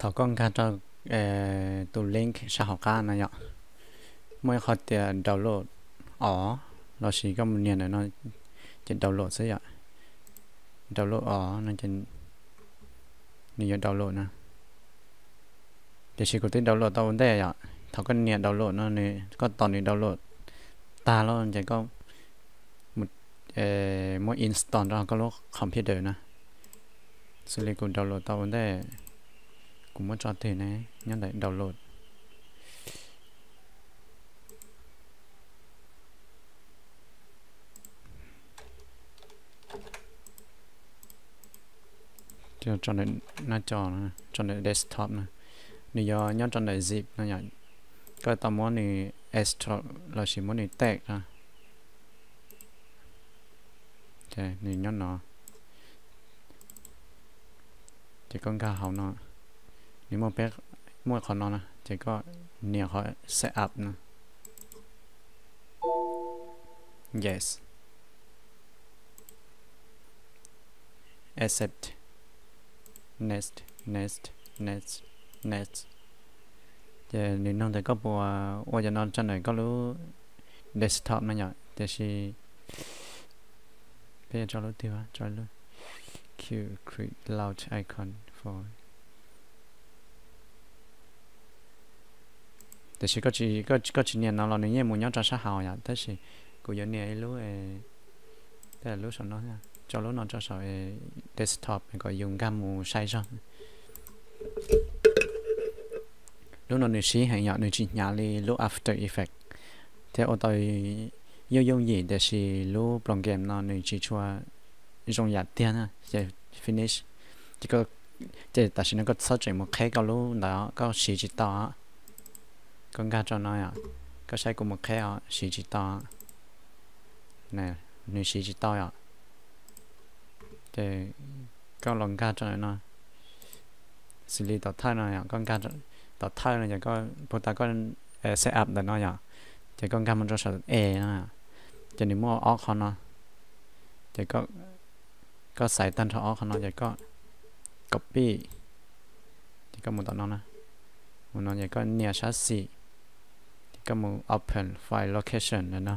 Thaum koj nkag rau tus link sab hauv qab no yom, muaj ib qho tias download os, los sis koj mus nias ntawm no ces download xwb yom. Download os no ces nws yuav download na. Tiam sis kuv twb download tau ua ntej yom. Thaum koj nias download no, koj tos nws download tag lawm ces koj muab install rau koj lub computer na. Xws li kuv download tau ua ntej, kuv muab tso twg ne, nyob ntawm download. Tso ntawm desktop no, nws yuav nyob rau ntawm zip no yom. Koj tau muab nws extract los sis muab nws take no. Nws nyob no, ces koj nkag hauv no, nws muaj peb, muaj qhov no na, ces koj nias qhov set up no. Yes. Accept. Next, next, next, next. Ces nws nug tias koj puas ua cov no tso ntawm koj lub desktop no yom, tiam sis peb tso lub twg, tso lub Q Create Launch Icon for. Tiam sis koj tsis nias no los nws yeej mus nyob rau sab hauv yom, tab sis kuv yuav nias ib lub, lub saum no, tso lub no rau saum desktop kom yus nkag mus saib zog. Lub no nws siv heev yom, nws tsis hnyav li lub After Effects, thiab ua tau yooj yooj yim, tiam sis lub program no nws tsis tshua zoo yam tiag na. Ces finish. Ces tam sim no koj txhob tseem mus qheb koj lub ntawd, koj siv tsis tau. Koj nkag rau no yom, koj saib kuv mus qheb os, siv tsis tau. Nws siv tsis tau yom. Ces koj los nkag rau no, xws li tom thawj no yom, koj nkag tom thawj no ces koj puag ta koj set up ntawm no yom, ces koj nkag mus rau saum e no, ces nws muaj ob qho no, ces koj xaiv tag nrho ob qho no ces koj copy, ces koj mus tom no na, mus no ces koj nias sab xis, ces koj mus open file location ntawm no,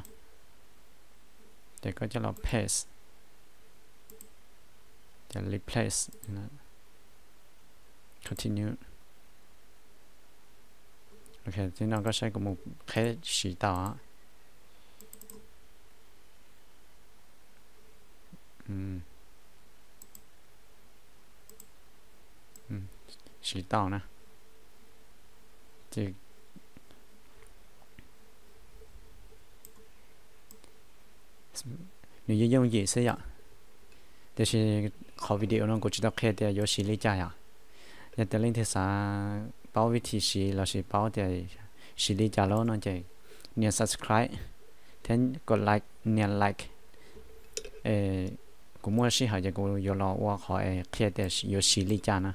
ces koj coj los paste, ces replace, continue. Ok, tib no koj saib kuv mus qheb siv tau. Siv tau na. Nws yooj yooj yim xwb yom. Tiam sis qhov video no kuv tsis tau qhia tias yuav siv li cas yom. Yog tias leej twg xav paub vib thi siv lossis paub tias siv li cas lawm no ces nias subscribe thiab kom like, nias like. Kuv muaj sij hawm ces kuv yuav los ua qhov qhia tias yuav siv li cas na.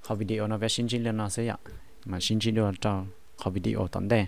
Qhov video no peb sib ntsib li no xwb yom, mam sib ntsib dua rau qhov video tom ntej.